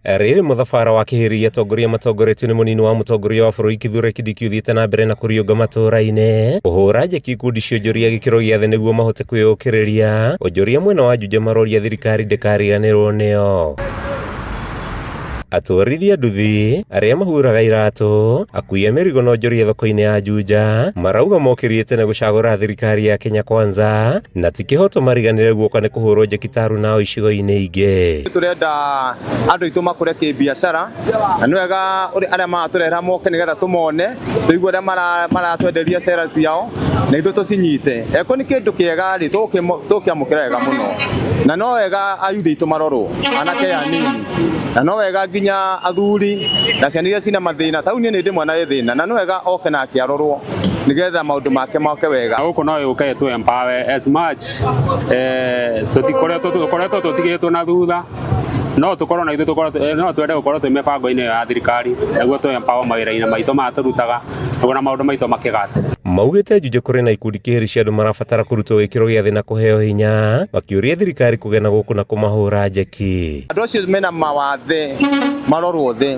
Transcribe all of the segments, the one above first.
Rĩrĩ mũthabara wa kĩhĩri atongoria matongoretio nĩ mũnini wa mũtongoria wa bũrũri Kithure Kindiki ũthiĩte na mbere na kũriũnga matũũra-inĩ kũhũra njeki ikundi cia onjoria gĩkĩro gĩa thĩ nĩguo mahote kwĩyũkĩrĩria. Onjoria mwena wa Juja maroria thirikari ndĩkariganĩrwo nĩo. Atwarithia nduthi, arĩa mahuraga iratũ, akui a mĩrigo na onjoria thoko-inĩ ya Juja marauga mokĩrie tene gũcagũra thirikari ya Kenya Kwanza na ti kĩhoto mariganĩre guoka nĩ kũhũrwo njeki taru nao icigo-inĩ ingĩ. Tũrenda andũ aitũ makũre kĩbiacara na nĩ wega arĩa maratũrehera moke nĩgetha tũmone tũigue ũrĩa maratwenderia cera ciao na ithuĩ tũcinyite. Angĩkorwo nĩ kĩndũ kĩega rĩ, tũgũkĩamũkĩra wega mũno na no wega ayuthi aitũ marorwo, anake aya anini, na no wega nginya athuri na ciana iria cina mathĩna. Ta rĩu niĩ nĩ ndĩ mwana wĩ thĩna na nĩ wega oke nake arorwo nĩgetha maũndũ make moke wega. Gũkũ no yũke ĩtũ empower as much tũtikoretwo tũkoretwo tũtigĩtwo na thutha no tũkorwo na ithuĩ tũkorwo no twende gũkorwo twĩ mĩbango-inĩ ĩyo ya thirikari nĩguo tũ empower mawĩra-inĩ maitũ maya tũrutaga nĩguo na maũndũ maitũ makĩgacĩre. Maugĩte Juja kũrĩ na ikundi kĩhĩri cia andũ marabatara kũrutwo gĩkĩro gĩa thĩ na kũheo hinya, makĩũria thirikari kũgena gũkũ na kũmahũra njeki. Andũ acio mena mawathe marorwo thĩ,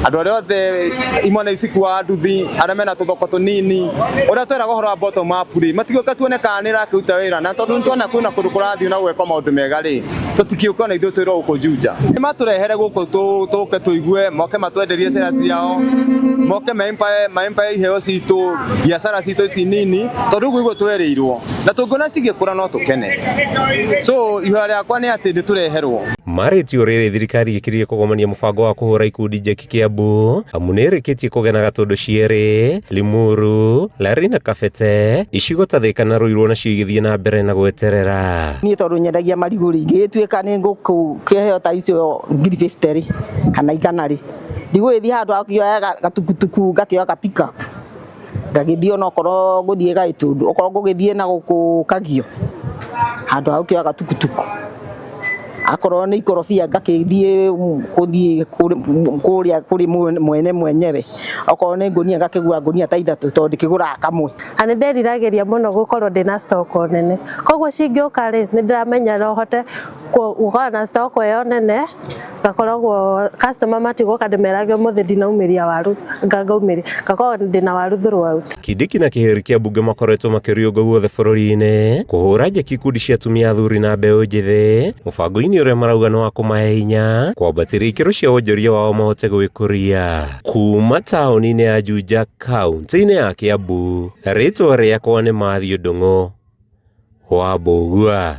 andũ arĩa othe imwana ici cikuaga nduthi, arĩa mena tũthoko tũnini, ũrĩa tweraga ũhoro wa bottom up rĩ, matigũka tuone kana nĩ ĩrakĩruta wĩra, na tondũ nĩtwona kwĩna kũndũ kũrathiĩ na gũgekwo maũndũ mega rĩ, tũtikĩũke ona ithuĩ twĩrwo gũkũ Juja. Nĩ matũrehere gũkũ tũke tũigue, moke matwenderie cera ciao, moke ma empower iheo citũ, biacara citũ ici nini, tondũ ũguo nĩguo twerĩirwo, na tũngĩona cigĩkũra no tũkene. So ihoya rĩakwa nĩ atĩ nĩ tũreherwo. Marĩtio rĩrĩ thirikari ĩkiririe kũgomania mũbango wa kũhũra ikundi njeki Kiambu amu nĩ ĩrĩkĩtie kũgena Gatũndũ cierĩ, Limuru, Lari na Kabete, icigo ta Thika na Ruiru onacio igĩthiĩ na mbere na gweterera. Niĩ tondũ nyendagia marigũ rĩ, ingĩgĩtuĩka nĩ ngũkĩheo ta icio ngiri 50 rĩ, kana 100 rĩ, ndigũgĩthiĩ handũ hakĩoya gatukutuku ngakĩoya ga pick up ngagĩthiĩ onokorwo ngũthiĩ Gaĩtũndũ, okorwo ngũgĩthiĩ na gũkũ Kagio, handũ ha gũkĩoya gatukutuku. Akorwo nĩ ikorobia ngakĩthiĩ gũthiĩ kũrĩa kũrĩ mwene mwenyewe, okorwo nĩ ngũnia ngakĩgũra ngũnia ta ithatũ tondũ ndĩkĩgũraga kamwe. Na nĩ ndĩriragĩria mũno gũkorwo ndĩna stock nene, koguo cingĩũka rĩ, nĩ ndĩramenya no hote gũkorwo na stock ĩyo nene, ngakoragwo customer matigũka ndĩmerage ũmũthĩ ndinaumĩria waru, ngaumĩria, ngakorwo ndĩna waru throughout. Kindiki na kĩhĩri kĩa mbunge makoretwo makĩriũnga guothe bũrũri-inĩ kũhũra njeki ikundi cia atumia athuri na mbeũ njĩthĩ mũbango-inĩ ũrĩa marauga nĩ wa kũmahe hinya kwambatĩria ikĩro cia wonjoria wao mahote gwĩkũria. Kuma taũni-inĩ ya Juja kaunti-inĩ ya Kiambu, rĩtwa rĩakwa nĩ Matthew Ndung'u wa Mbũgua.